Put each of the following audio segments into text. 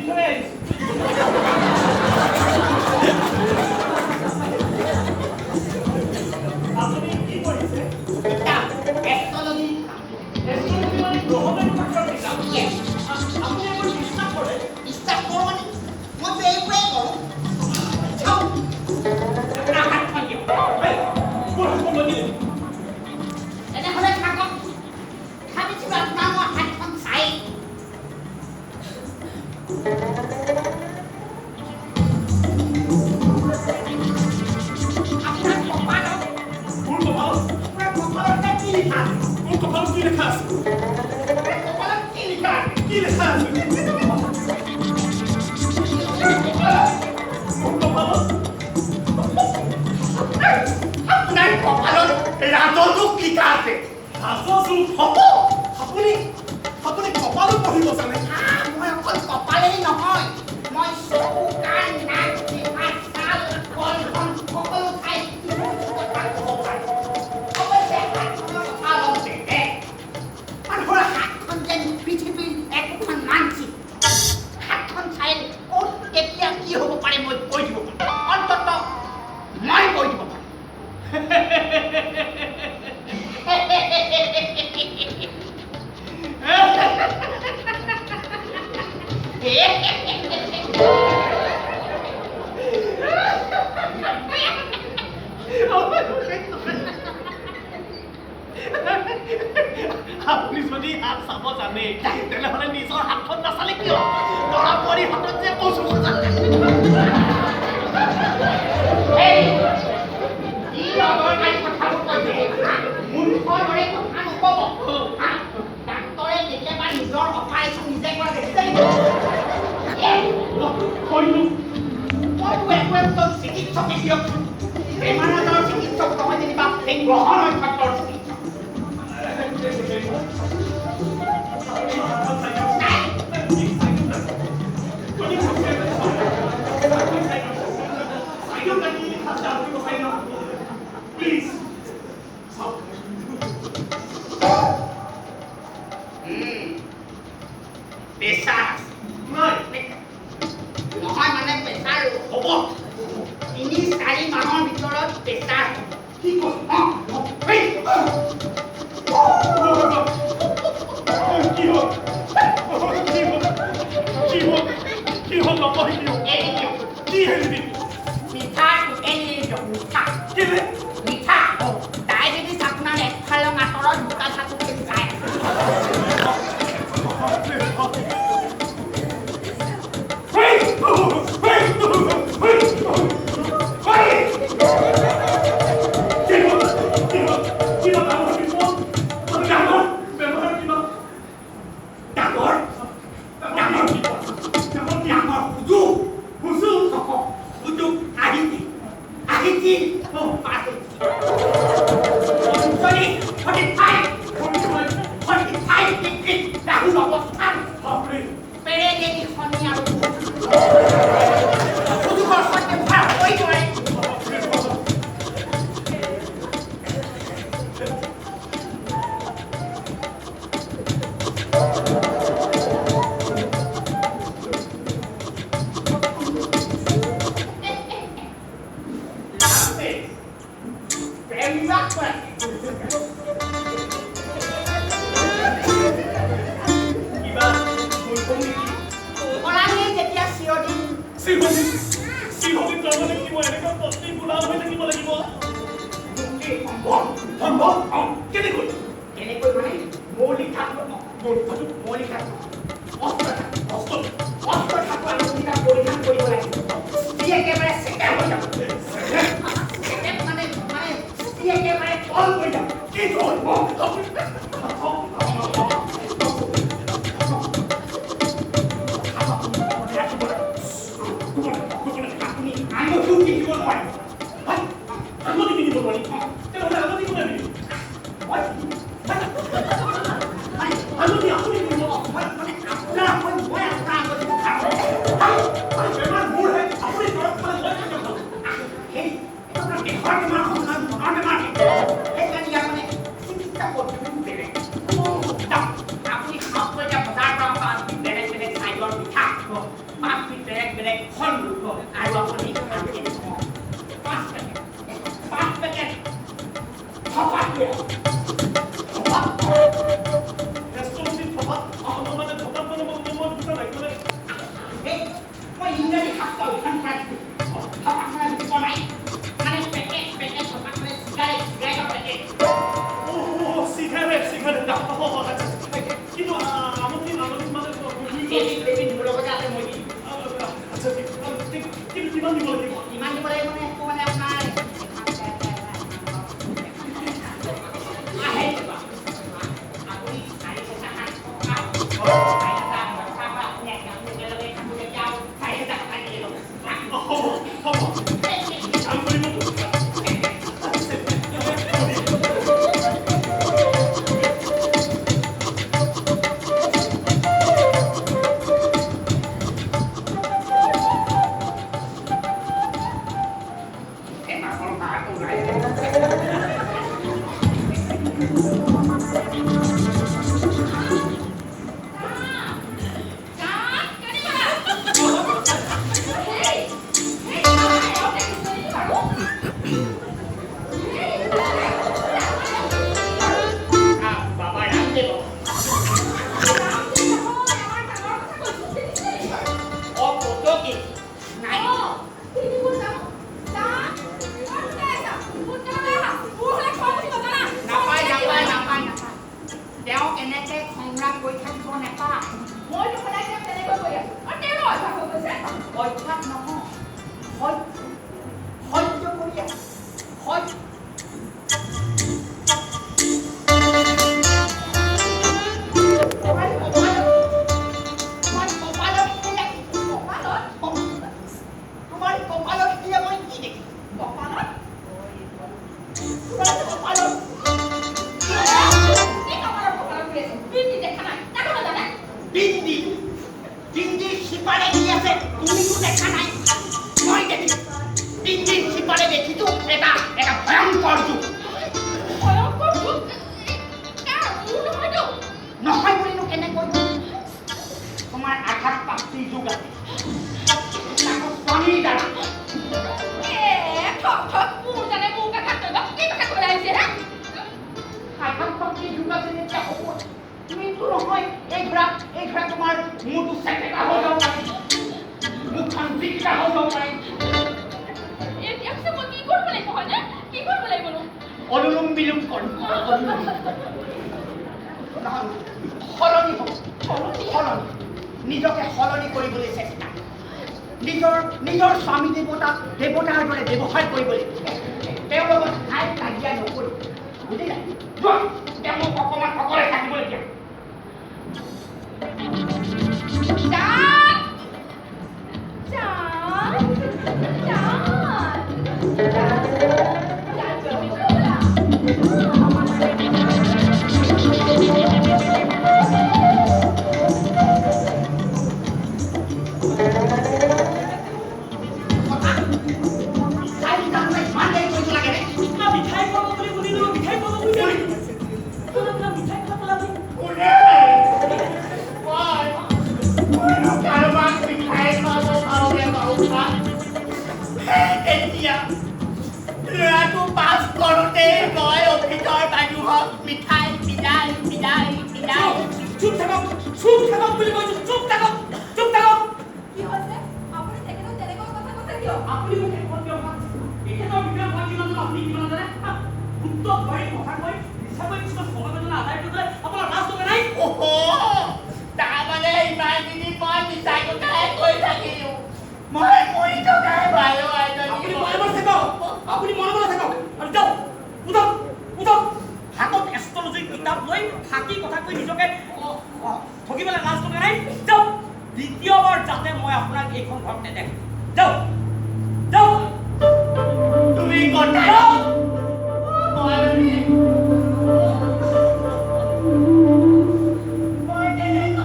থৈ আহিছো। আপুনি কি কৰিছে? কিতাপ, এষ্ট্ৰলজি। এষ্ট্ৰলজি মানে গ্ৰহ নক্ষত্ৰৰ কিতাপ? Yes. আপুনি এইবোৰ বিশ্বাস কৰে? বিশ্বাস কৰোঁ মানে মইতো এইবোৰেই কৰোঁ। চাওক, আপোনাৰ হাতখন দিয়ক। এই, মোৰ হাতখন মই নিদিওঁ। তেনেহ'লে থাকক। ভাবিছিলোঁ আপোনাৰ মই হাতখন চাই। আপোনাৰ কপালত। মোৰ কপালত? আপোনাৰ কপালতে কি লিখা আছে? মোৰ কপালত কি লেখা আছে? আপোনাৰ কপালত কি লিখা আছে? কি লেখা আছে মোৰ কপালত? আপোনাৰ কপালত ৰাজযোগ লিখা আছে। ৰাজযোগ? হ'ব। আপুনি কপালো পঢ়িব জানে? মই অকল কপালেই নহয়, মই চকু, কাণ, নাক, জিভা, ছাল, গলধন সকলো ঠাইত কিছু কথা ক'ব পাৰোঁ। অৱশ্যে হাতখনৰ কথা অলপ বেলেগ। মানুহৰ হাতখন যেন পৃথিৱীৰ একোখন মানচিত্ৰ। হাতখন চাই ক'ত কেতিয়া কি হ'ব পাৰে মই কৈ দিব পাৰোঁ। অন্ততঃ মই কৈ দিব পাৰোঁ। আপুনি যদি হাত চাব জানে, তেনেহ'লে নিজৰ হাতখন নাচালে কিয়? ল'ৰা বোৱাৰীৰ হাতত যে কচু সজা। এই, কি অদৰকাৰী কথাবোৰ কৈছে? হা? মূৰ্খৰ দৰে কথা নক'ব। হা? ডাক্তৰে কেতিয়াবা নিজৰ অপাৰেশ্যন নিজে কৰা দেখিছে নেকি? এই, হয়তো। মইতো একো একোজন চিকিৎসকে দিয়কচোন। বেমাৰ আজাৰৰ চিকিৎসক নহয় যেনিবা, এই গ্ৰহ নক্ষত্ৰৰ চিকিৎসক। নাই। প্লিজ চাওক। প্ৰেছাৰ আছে। নাই। নহয়, মানে প্ৰেছাৰ হ'ব। 3-4 মাহৰ ভিতৰত প্ৰেছাৰ হ'ব। কি কয়? অঁ, এই, কি হ'ল? কি হ'ল? কি হ'ল? কি হ'ল? নকয়, কি হ'ল? এৰি দিয়ক। কি এৰি দিম? মিঠা টোটেলি এৰি দিয়ক, মিঠা। কেলে? মিঠা ডায়েবেটিছ আপোনাৰ একফালং আঁতৰত বোকা থাকোঁতে যায়। কি হ'ল? কি হ'ল? কিবা ডাঙৰ বিপদ? ডাঙৰ বেমাৰ কিবা? ডাঙৰ ডাঙৰ বিপদ, ডাঙৰ কি? ডাঙৰ সুযোগ। সুযোগ? সুযোগ আহিছিল, আহিছিল, পাৰ হৈছে। 45, 45 ডিগ্ৰীত ৰাহুল অৱস্থান। বাপৰে! পেৰেলেলি শনি আৰু বুধ। সুযোগৰ সদ্ব্যৱহাৰ হ'বই নোৱাৰে। বাপৰে বাপ! লাভে প্ৰেম বিবাহ কৰে। কিবা ভুল হ'ল নেকি? কৰালেই যেতিয়া চিৰদিন। চিৰদিন? চিৰদিন তাৰমানে কি মই এনেকৈ পত্নী গোলাম হৈ থাকিব লাগিব? মুক্তি সম্ভৱ। সম্ভৱ? কেনেকৈ? কেনেকৈ মানে মৌলিক ধাতু। মৌলিক ধাতু? মৌলিক ধাতু, অস্ত্ৰ ধাতু। অস্ত্ৰ? অস্ত্ৰ ধাতু আঙুলিটা পৰিধান কৰিব লাগিব। স্ত্ৰী একেবাৰে চেকেপ হৈ যাব। চেকেপ মানে মানে স্ত্ৰী একেবাৰে তল কৰি যাব। কি কয়? আপুনি আঙুঠিও পিন্ধিব নোৱাৰে। আঙুঠি পিন্ধিব নোৱাৰি? তেনেহ'লে আঙুঠি কোনে পিন্ধিব? মই মানে আঙুঠি আপুনি পিন্ধিব? মই মানে আপোনাৰ হৈ মই আপোনাৰ আঙুঠিটো খাম। বেমাৰ মোৰহে, আপুনি দৰৱ খালে মই কেনেকৈ খাম? সেই এইটো আপোনাৰ দেহৰ বেমাৰ নহয়, মনৰ বেমাৰ। সেইকাৰণে ইয়াৰ মানে চিকিৎসা পদ্ধতিটো বেলেগ। আপুনি খাওক। এতিয়া বজাৰৰ পৰা বেলেগ বেলেগ চাইজৰ মিঠা। পাঁচবিধ বেলেগ বেলেগ ফল আৰু আপুনি 5 পেকেট 5 পেকেট ধপাত লৈ আহক। ধপাত? এষ্ট্ৰলজিত ধপাত? মানে ধপাত মানে মই বুজা নাই মানে। এই, মই ইংৰাজী শাস্ত্ৰ অধ্যয়ন কৰা। ধপাত মানে বুজি পোৱা নাই? মানে পেকেট পেকেট ধপাত, মানে চিগাৰেট, চিগাৰেটৰ পেকেট। অ' চিগাৰেট, চিগাৰেট। আচ্ছা, কিন্তু আমনি আমনি মানে এবিধ মোৰ লগতে আছে, মই দিম। আচ্ছা, কিন্তু কিমান দিব লাগিব? কিমান দিব লাগিব মানে সেইটো মানে আপোনাৰ আহে আপুনি 4500 টকা, 4000 টকা আপুনি একেলগে থাকোঁ যেতিয়া 4000 টকা দিলে হ'ব। হ'ব হ'ব, কাম কৰিব। এমাহৰ ভাড়াটো ওলাই। বাবা ৰামদেৱ? অ, ফটো কি নাই? নাপায়, নাপায়, নাপায়, নাপায়। তেওঁ এনেকে সংগ্ৰাম কৰি থাকিব নাপায়। অভ্যাস নহয়, সহ্য, সহ্য কৰি আছে, সহ্য। তোমাৰ কপালত, তোমাৰ কপালত তোমাৰ কপালত এতিয়া মই কি দেখিম? তোমাৰ কপালত বিন্দি, বিন্দিৰ সিপাৰে কি আছে তুমিতো দেখা নাই, মই দেখিছো। বিন্দিৰ সিপাৰে দেখিছো এটা এটা ভয়ংকৰ যুগ। নহয় বুলিনো কেনেকৈ? তোমাৰ আঘাত প্ৰাপ্তিৰ যুগ আছে, তাকো স্বামীৰ দ্বাৰা। আঘাত প্ৰাপ্তিৰ যুগ আছে যেতিয়া হ'ব। তুমিতো নহয়, এই ধৰা তোমাৰ মূৰটো চেপেটা হৈ যাব পাৰে, মুখখন বিকটা হৈ যাব পাৰে। এতিয়া পিছে মই কি কৰিব লাগিব হয়নে? কি কৰিব লাগিবনো? অনুলোম বিলোম কৰিম। নহয়, সলনি হ'ব, সলনি, নিজকে সলনি কৰিবলৈ চেষ্টা, নিজৰ নিজৰ স্বামী দেৱতাক দেৱতাৰ দৰে ব্যৱহাৰ কৰিবলৈ, তেওঁৰ লগত হাই কাজিয়া নকৰি, বুজিলা? যোৱা, এতিয়া মোক অকণমান অকলে থাকিবলৈ দিয়া। জান, জান, জান, জান, তুমি ব'লা। কথা মিঠাই তাৰমানে ইমান দেৰি কৰিব লাগেনে? কিবা মিঠাই খুৱাব বুলি শুনিলো, মিঠাই খুৱাব বুলি শুনিলো। কিবা মিঠাই খুৱাব আপুনি। কোনে? মই মইনো কাৰোবাক মিঠাই খুৱাব পাৰোঁনে বাৰু? তেতিয়া ল'ৰাটো পাছ কৰোঁতেই মই অফিচৰ মানুহক মিঠাই বিলাই বিলাই বিলাই। চুপ থাকক, চুপ থাকক বুলি কৈছো, চুপ থাকক, চুপ থাকক। কি হৈছে? আপুনি তেখেতক তেনেকৈ কথা কৈছে কিয়? আপুনি মোক এখন কিয় ভাত তেখেতৰ বিষয়ে মই কিমান জানো, আপুনি কিমান জানে? গুপ্ত ভৰি কথা কৈ মিছাকৈ কিছুমান সমাজলৈ আদায় কৰিবলৈ আপোনাৰ লাজ লগা নাই? অহ, তাৰমানে ইমানখিনি মই মিছা কথাই কৈ থাকিলো? মই মৰি থকাই ভাল। আপুনি মনে মনে থাকক, আপুনি মনে মনে থাকক আৰু যাওক, উঠক, উঠক। হাতত এষ্ট্ৰলজিৰ কিতাপ লৈ ফাঁকি কথা কৈ নিজকে ঠগিবলৈ লাজ লগা নাই? যাওক, দ্বিতীয়বাৰ যাতে মই আপোনাক এইখন ঘৰত নেদেখোঁ। যাওক, যাওক। তুমি কথা যাওক। মই মই তেনেকুৱা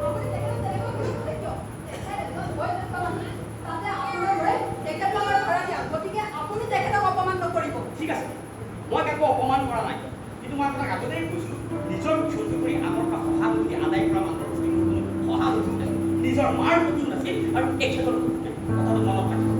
আপুনি তেখেতক তেনেকৈ কৈছে কিয়? তেখেত এজন বয়োজ্যেষ্ঠ মানুহ, তাতে আপোনাৰ দৰে তেখেতো আমাৰ ভাড়াতীয়া। গতিকে আপুনি তেখেতক অপমান নকৰিব। ঠিক আছে, মই কাকো অপমান কৰা নাই। কিন্তু মই আপোনাক আগতেই কৈছোঁ, নিজৰ ক্ষতি কৰি আনৰ পৰা সহানুভূতি আদায় কৰা মানুহৰ তেখেতৰ মাৰ প্ৰতিও নাছিল আৰু এখেতৰ প্ৰতিও নাই। কথাটো মনত ৰাখিব।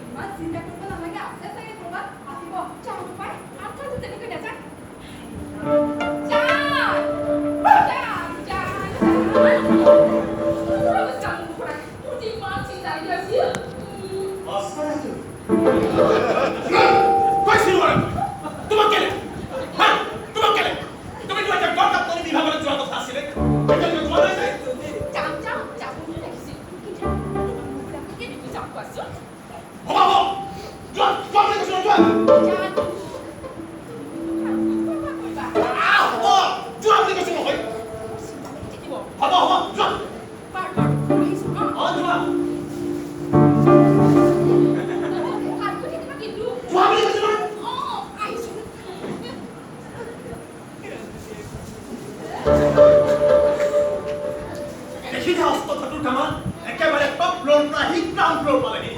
ইমান চিন্তা কৰিব নালাগে, আছে চাগে ক'ৰবাত। আহিব। জানো পাই, আঠুৱাটো তেনেকৈ নাযায়। জান জান জান জান, মোৰ যে ইমান চিন্তা লাগি আছিল। কৈছিলো আৰু তোমাক কেলে, হা, তোমাক কেলে? তুমিতো এতিয়া গড়কাপ্তানি বিভাগলৈ যোৱাৰ কথা আছিলে, এতিয়ালৈকে যোৱা নাই যে? যাম যাম, যাবতো লাগিছিল, কিন্তু কেনেকৈ যাম কোৱাচোন? হ'ব হ'ব, যোৱা যোৱা বুলি কৈছো, যোৱা। জানো, তুমি কিন্তু কৰিবা। আহ, হ'ব, যোৱা বুলি কৈছো নহয়। মোৰ চিন্তা লাগি থাকিব। হ'ব হ'ব, যোৱা। বাৰু বাৰু, আহিছোঁ। অঁ। অ, যোৱা। ভালকৈ থাকিবা কিন্তু। যোৱা বুলি কৈছো নহয়। অঁ, আহিছোঁ। দেখিছা অস্ত ধাতুৰ কামাল, একেবাৰে টপ ফ্ল'ৰ পৰা আহি গ্ৰাউণ্ড ফ্ল'ৰ পালেহি।